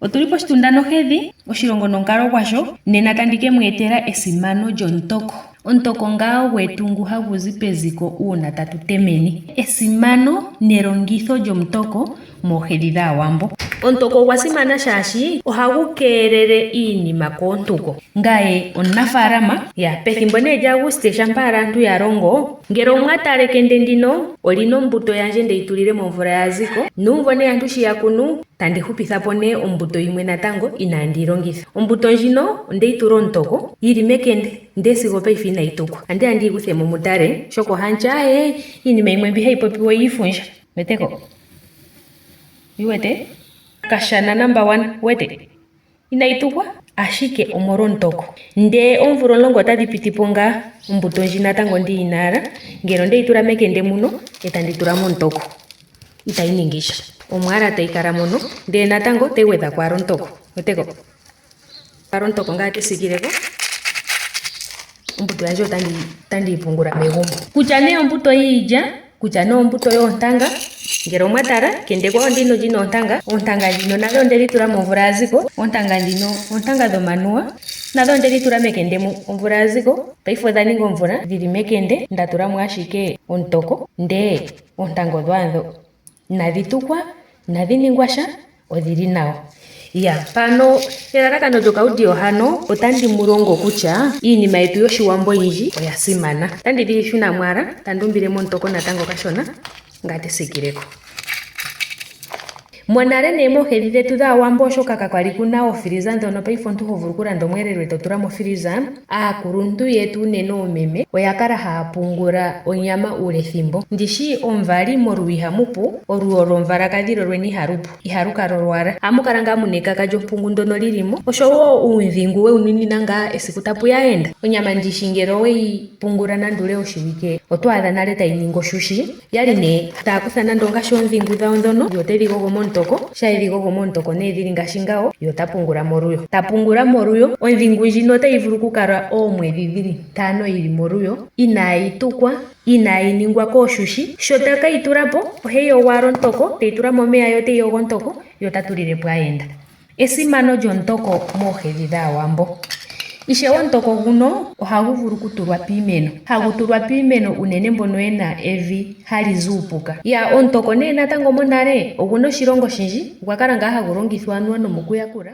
Otuli poshitunda nohedhi, oshilongo nomukalo gwasho, nena tandi ke mu etela esimano lyomutoko. Omutoko ngaa gwetu ngu hagu zi peziko uuna tatu temeni. Esimano nelongitho lyomutoko moohedhi dhAawambo. Omutoko ogwa simana shaashi ohagu keelele iinima koontuko. Ngaye omunafaalama, ya pethimbo nee lyaAguste shampa ala aantu ya longo, ngele omwa tala ekende ndino olina ombuto yandje ndeyi tulile mo omvula ya ziko, nuumvo nee aantu shi ya kunu, Tandi hupitha po nee ombuto yimwe natango inaandi yi longitha. Ombuto ndjino onde yi tula omutoko, yi li mekende, ndee sigo opaife inayi tukwa. Andiya ndi yi kuthe mo mu tale, oshoka ohamu ti aaye, iinima yimwe mbi hayi popiwa oyiifundja. Wete ko? Oyi wete? Kashana number one, wete? Inayi tukwa, ashike omolwomutoko. Ndee oomvula omulongo otadhi piti po ngaa, ombuto ndji natango ndi yi na ala, ngele onde yi tula mekende muno, e tandi tula mo omutoko, itayi ningi sha. Omo ala tayi kala mono, ndee natango otayi gwedha ko ala omutoko. Wete ko? Ala omutoko ngaa te siikile ko. Ombuto yandje otandi otandi yi pungula megumbo. Kutya nee ombuto yiilya, kutya nee ombuto yoontanga, ngele omwa tala kende kwawo ndino li na oontanga, oontanga ndhino nadho onde dhi tula mo omvula ya zi ko, oontanga ndhino oontanga dhomanuwa, nadho onde dhi tula mekende mu omvula ya zi ko, paife odha ninga omvula dhili mekende nda tula mo ashike omutoko ndee oontanga odho andho inadhi tukwa, inadhi ningwa sha. Odhi li nawa. Ya, mpano elalakano lyokaudio hano otandi mu longo kutya iinima yetu yOshiwambo oyindji oya simana. Otandi dhi shuna mwala, tandi umbile momutoko natango kashona, nga te siikile ko. Monale nee moohedhi dhetu dhAawambo oshoka kakwa li ku na oofiliza ndhono paife omuntu ho vulu okulanda omweelelo e to tula mofiliza, Aakuluntu yetu unene oomeme oya kala haya pungula onyama uulethimbo. Ndishi omuvali moluyo ihamu pu, oluyo lwomuvalakadhi lolwene ihalu pu. Ihalu kala olwala. Ohamu kala ngaa mu na ekaka lyompungu ndyono li li mo, osho wo uundhingu we wu nunina ngaa esiku tapu ya aayenda. Onyama ndishi ngele owe yi pungula nande uule woshiwike oto adha nale tayi ningi oshushi. Ya li nee taya kutha nande ongaashi oondhingu dhawo ndhono, yo ote dhi gogo momutoko, sha edhi gogo momutoko nee dhili ngaashi ngawo, ye ota pungula moluyo. Ta pungula moluyo, ondhingu ndjino otayi vulu okukala oomwedhi dhili ntano yili moluyo, inaayi tukwa, inaayi ningwa kooshushi. Sho ta ka yi tula po, oheyi yogo owala omutoko, teyi tula momeya ye oteyi yogo omutoko, ye ota tulile po aayenda. Esimano lyomutoko moohedhi dhAawambo. Ishewe omutoko guno ohagu vulu okutulwa piimeno. Hagu tulwa piimeno unene mbono ye na evi hali zi uupuka. Ya omutoko nee natango monale oguna oshilonga oshindji, ogwa kala ngaa hagu longithwa anuwa nomokuyakula.